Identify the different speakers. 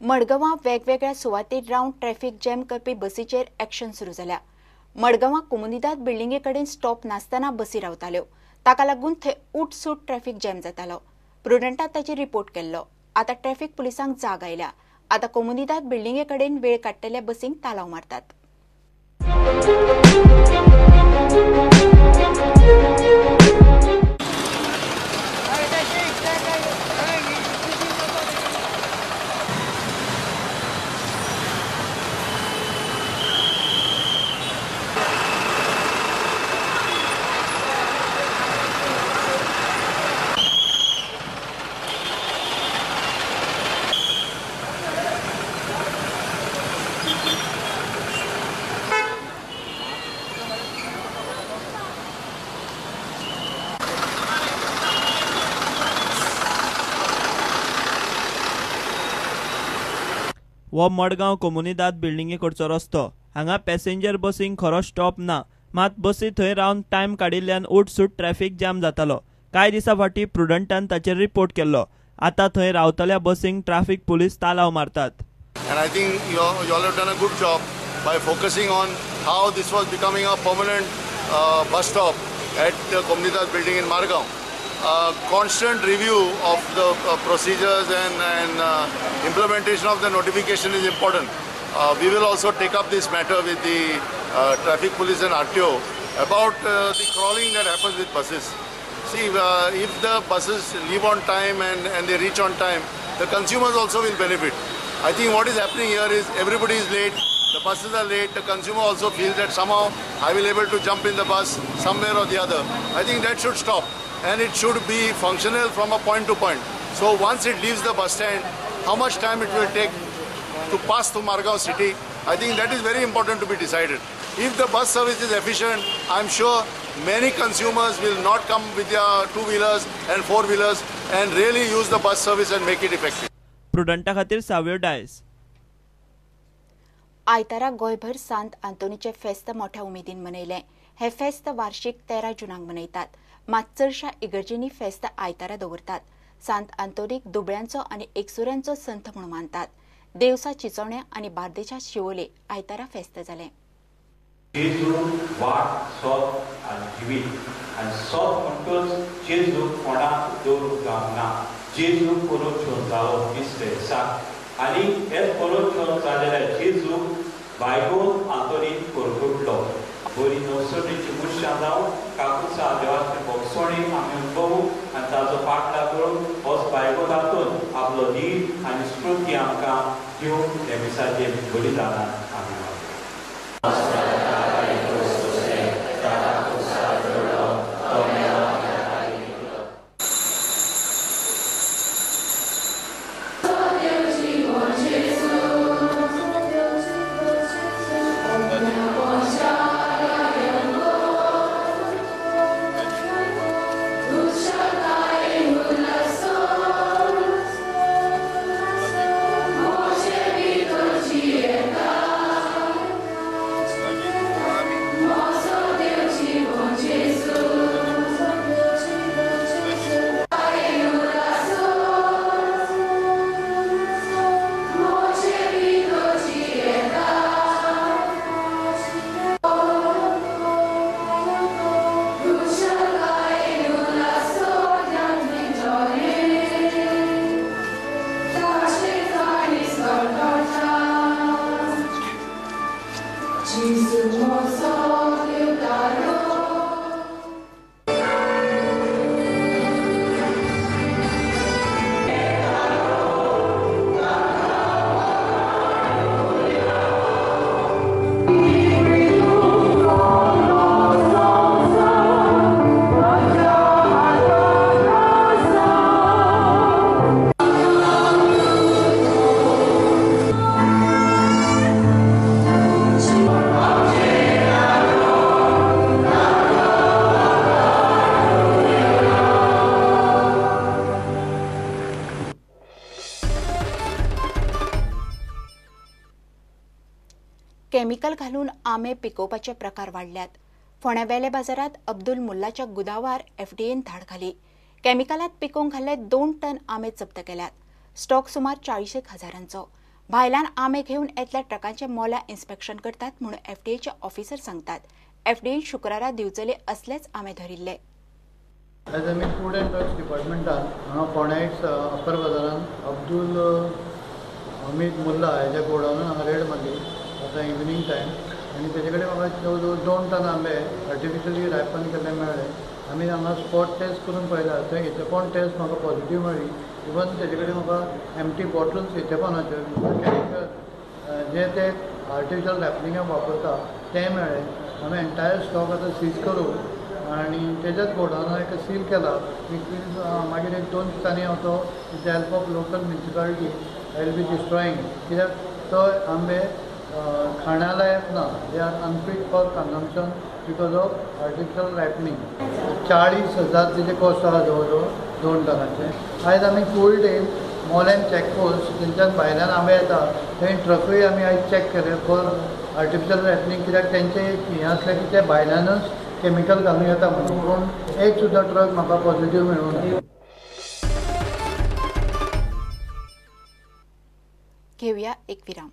Speaker 1: मडगांवां वेगवेगळ्या सुवातेर रावन ट्रॅफिक जॅम करपी बसीचेर एक्शन सुरू जाल्या. मडगांवां कोमुनिदाद बिल्डिंगे कडेन स्टॉप नासतना बसी रावताल्यो, ताका लागून थंय उठसूट ट्रॅफिक जॅम जातालो. प्रुडंटान ताचेर रिपोर्ट केल्लो. आतां ट्रॅफिक पुलिसांक जाग आयल्या. आतां कोमुनिदाद बिल्डिंगे कडेन वेळ काडटल्या बसींक तालाव मारतात.
Speaker 2: हो मडगांव कोमुनिदाद बिल्डिंगे कडचो रस्तो. हांगा पॅसेंजर बसींक खरो स्टॉप ना, मात बसी थंय रावन टायम काडिल्ल्यान उठसूट ट्रॅफिक जॅम जातालो. कांय दिसां फाटीं प्रुडंटान ताचेर रिपोर्ट केल्लो. आतां थंय रावतल्या बसींक ट्राफिक पुलीस तालाव मारतात.
Speaker 3: And I think you all have done a good job by focusing on how this was becoming a permanent bus stop at the Comunidade building in Margao. Constant review of the procedures and implementation of the notification is important. We will also take up this matter with the traffic police and RTO about the crawling that happens with buses. See, if the buses leave on time and they reach on time, the consumers also will benefit. I think what is happening here is everybody is late, the buses are late, the consumer also feels that somehow I will able to jump in the bus somewhere or the other. I think that should stop. And it should be functional from a point to point. So once it leaves the bus stand, how much time it will take to pass through Margao city, I think that is very important to be decided. If the bus service is efficient, I'm sure many consumers will not come with their two-wheelers and four-wheelers and really use the bus service and make it effective.
Speaker 2: प्रुडंटा खातीर साव्यो डायस.
Speaker 1: आयतारा गोंयभर सांत आंतोनीचें फेस्त मोठ्या उमेदीन मनयलें. हें फेस्त वार्षिक 13 जूनाक मनयतात. मात चडशा इगर्जींनी फेस्त आयतारा दवरतात. सांत आंतोनीक दुबळ्यांचो आनी एकसुऱ्यांचो संत म्हूण मानतात. देवसा चिचोण्या आनी बार्देशा शिवोले आयतारा फेस्त जालें.
Speaker 4: जेजू वाट सोत आनी जिवीत आनी सोत म्हणटच जेजू कोणाक दवरूंक जावंक ना. जेजू परोक्षण जालो तिसरे दिसाक आनी हे परोक्षण जालेल्या जेजू बायगोन आंतोनीन परगुटलो. बरी नवसणीची मनशां जावन काकुसा देवाची भोगसणी आमी अनुभवू आनी ताचो पाटला करून होच बायगोन आंतोन आपलो धीर आनी स्फूर्ती आमकां दिवन हे मिसाचें बलिदानान आमी वागता.
Speaker 1: केमिकल घालून आंबे पिकोवपाचे प्रकार वाडल्यात. फोंड्या वेले बाजारात अब्दुल मुल्लाच्या गुदावार एफडीएन धाड घाली. केमिकलात पिकोवंक घाल्ले 2 टन आंबे जप्त केल्यात. स्टॉक सुमार 40 हजारांचो. भायल्यान आंबे घेवन येतल्या ट्रकांचे मोला इन्स्पेक्शन करतात म्हणून एफडीएचे ऑफिसर सांगतात. एफडीएन शुक्रारा दिवचले असलेच आंबे धरिल्ले.
Speaker 5: आयज आमी फूड अँड ड्रग्स डिपार्टमेंटान हांगा फोंड्या एक अप्पर बाजारान अब्दुल हमीद मुल्ला हेच्या गोडावनान हांगा रेड मारली आतां इवनींग टायम आनी तेजे कडेन म्हाका जवळ जवळ 2 टन आंबे आर्टिफिशली रायपन केल्ले मेळ्ळे. आमी हांगा स्पॉट टेस्ट करून पळयला थंय इथेपॉन टेस्ट म्हाका पॉझिटीव मेळ्ळी. इवन तेजे कडेन म्हाका एम्प्टी बॉटल्स इथेपॉनाच्यो केमिकल जे ते आर्टिफिशल रायपनिंगाक वापरता तें मेळ्ळें. आमी एन्टायर स्टॉक आतां सीज करून आनी तेज्याच गोडावनान एक सील केला. मागीर एक 2 दिसांनी हांव तो with the help of local municipality I will be destroying. कित्याक तो आंबे खाण्या लायक ना, they are unfit for consumption because of artificial ripening. 40,000 तेजे कॉस्ट आसा जवळ जवळ 2 टनाचे. आयज आमी फूल डे मोलेम चॅकपोस्ट तेंच्यान भायल्यान आंबे येता थंय ट्रकूय आमी आयज चॅक केले फॉर आर्टिफिशल रायपनींग, कित्याक तेंचें एक हें आसलें की ते भायल्यानच केमिकल घालून येता म्हणून, पूण एक सुद्दां ट्रक म्हाका पॉझिटीव मेळूंक ना.
Speaker 1: घेवया एक विराम.